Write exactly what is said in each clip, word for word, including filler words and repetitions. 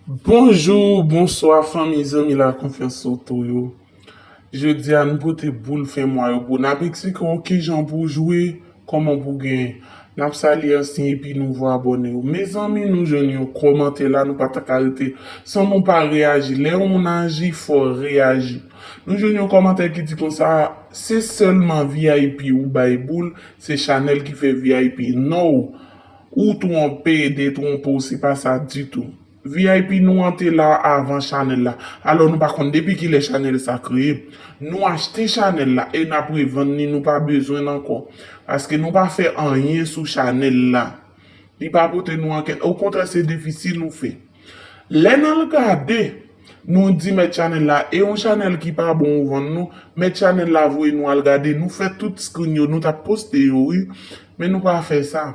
Bonjou, bonswa, fanmi, zanmi La Confiance Auto yo. Jodi a, nou pote boul fen mwa yo pou n ap eksplike w kijan pou w jwe, kòman pou w genyen. N ap salye ansyen epi nouvo abòne yo. Mezanmi, nou jwenn yon kòmantè la, nou pa ta ka rete san nou pa reyaji. Lè yon moun aji, fò w reyaji. Nou jwenn yon kòmantè ki di konsa, se sèlman V I P ou bay boul, se Chanel ki fè V I P. No, ou twonpe, detwonpe w, se pa sa ditou. V I P nou an te la avan Chanel la. Alò nou pa konn depi kilè Chanel sa kreye. Nou achte Chanel la e n ap revann li, nou pa bezwen l ankò. Paske nou pa fè anyen sou Chanel la. Li pa pote nou ankenn. Okontrè, se defisi nou fè. Lè n al gade, nou di mèt Chanel la, e yon Chanel ki pa bon ou vann nou, mèt Chanel la voye nou al gade, nou fè tout screen yo, nou t ap poste yo, wi. Men nou pa fè sa.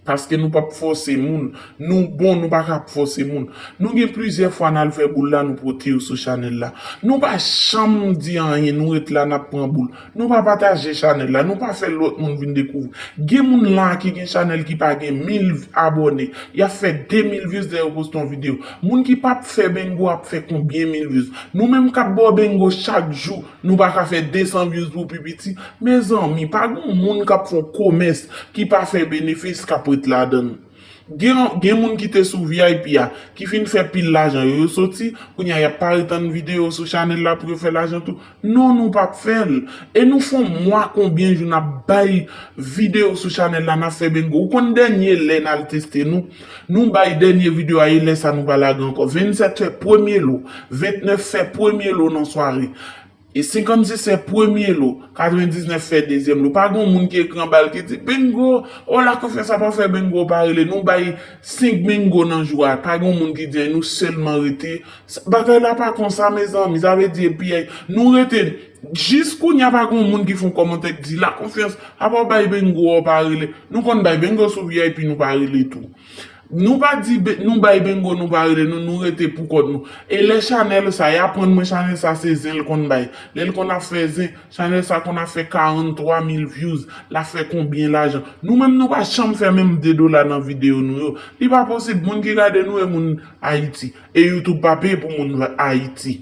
Paske nou p ap fòse moun. Nou bon, nou pa ka ap fòse moun. Nou gen plizyè fwa n al fè boul la, nou pote yo sou Chanel la. Nou pa janm di anyen, nou ret la, n ap pran boul. Nou pa pataje Chanel la, nou pa fè lòt moun vin dekouvri. Gen moun la ki gen Chanel ki pa gen mil abòne. Y ap fè de mil views lè yo poste yon videyo. Moun ki p ap fè bingo ap fè konbyen mil views? Nou menm k ap ba w bingo chak jou, nou pa ka fè de san views pou pi piti? Mezanmi, pa gen moun k ap fè yon komès ki pa fè benefis k ap ret ladan l. Gen, gen moun ki te sou V I P a, ki fin fè pil lajan, yo, yo soti, kounye a y ap parèt nan videyo sou Chanel la pou yo fè lajan tou. Non, nou p ap fè l. E nou fè yon mwa konbyen jou n ap bay videyo sou Chanel la, n ap fè bingo. Ou konn dènye lè n al teste nou? Nou bay dènye videyo a, e lè sa nou pa lage ankò. Vennsèt fè premye lo, ventnèf fè premye lo nan sware. E senkannsis fè premye lo, katrevendiznèf fè dezyèm lo. Pa gen moun ki ekri anba l ki di, bingo, o, La Confiance ap fè bingo, pa rele. Nou bay senk bingo nan jou a. Pa gen moun ki di, nou sèlman rete. Bagay la pa konsa, mezanmi. Sa vle di, epi, nou rete. Jis kounye a, pa gen moun ki fè yon kòmantè ki di, La Confiance ap bay bingo, o, pa rele. Nou konn bay bingo sou V I P, nou pa rele tou. Nou pa di, nou bay bingo, nou pa rele, nou, nou rete pou kont nou. E lè Chanel sa, y aprann mwen Chanel sa, se zen l konn bay. Lè l konn ap fè zen, Chanel sa konn ap fè karant twa mil views. L ap fè konbyen lajan? Nou menm, nou pa janm fè menm de dola nan videyo nou yo. Li pa posib, moun ki gade nou e moun Ayiti. E YouTube pa peye pou moun Ayiti.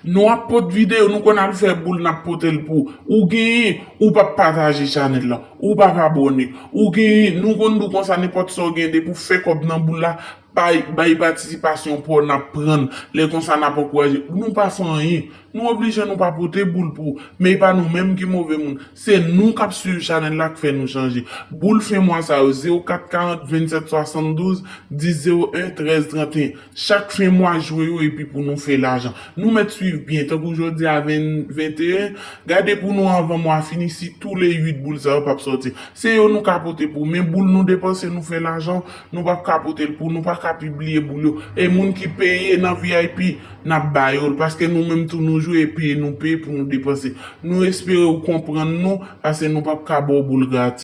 Nou ap pote videyo, nou konn al fè boul, n ap pote l pou ou. Ou genyen, ou p ap pataje Chanel la, ou p ap abòne. Ou genyen, nou konn di w konsa, nenpòt sa w genyen, depi w fè kòb nan boul la, bay, bay patisipasyon pa w, n ap pran l. Lè konsa, n ap ankouraje. Nou pa fè anyen. Nou oblije nou pa pote boul pou ou. Men e pa nou menm ki move moun. Se nou k ap swiv Chanel la k fè nou chanje. Boul fen mwa sa yo, zewo kat karant vennsèt swasanndouz dis zewo en trèz tranteyen. Chak fen mwa, jwe yo epi pou nou fè lajan. Nou mèt swiv byen, tankou jodi a ven, venteyen, gade pou nou anvan mwa fini si tou le uit boul sa yo p ap sòti. Se yo nou ka pote pou, men boul nou depanse, nou fè lajan, nou p ap ka pote l pou, nou pa ka pibliye boul yo. E moun ki peye nan V I P, n ap ba yo l, paske nou menm tou nou jwe epi nou peye pou nou depanse. Nou espere w konprann nou, paske nou p ap ka ba w boul gratis.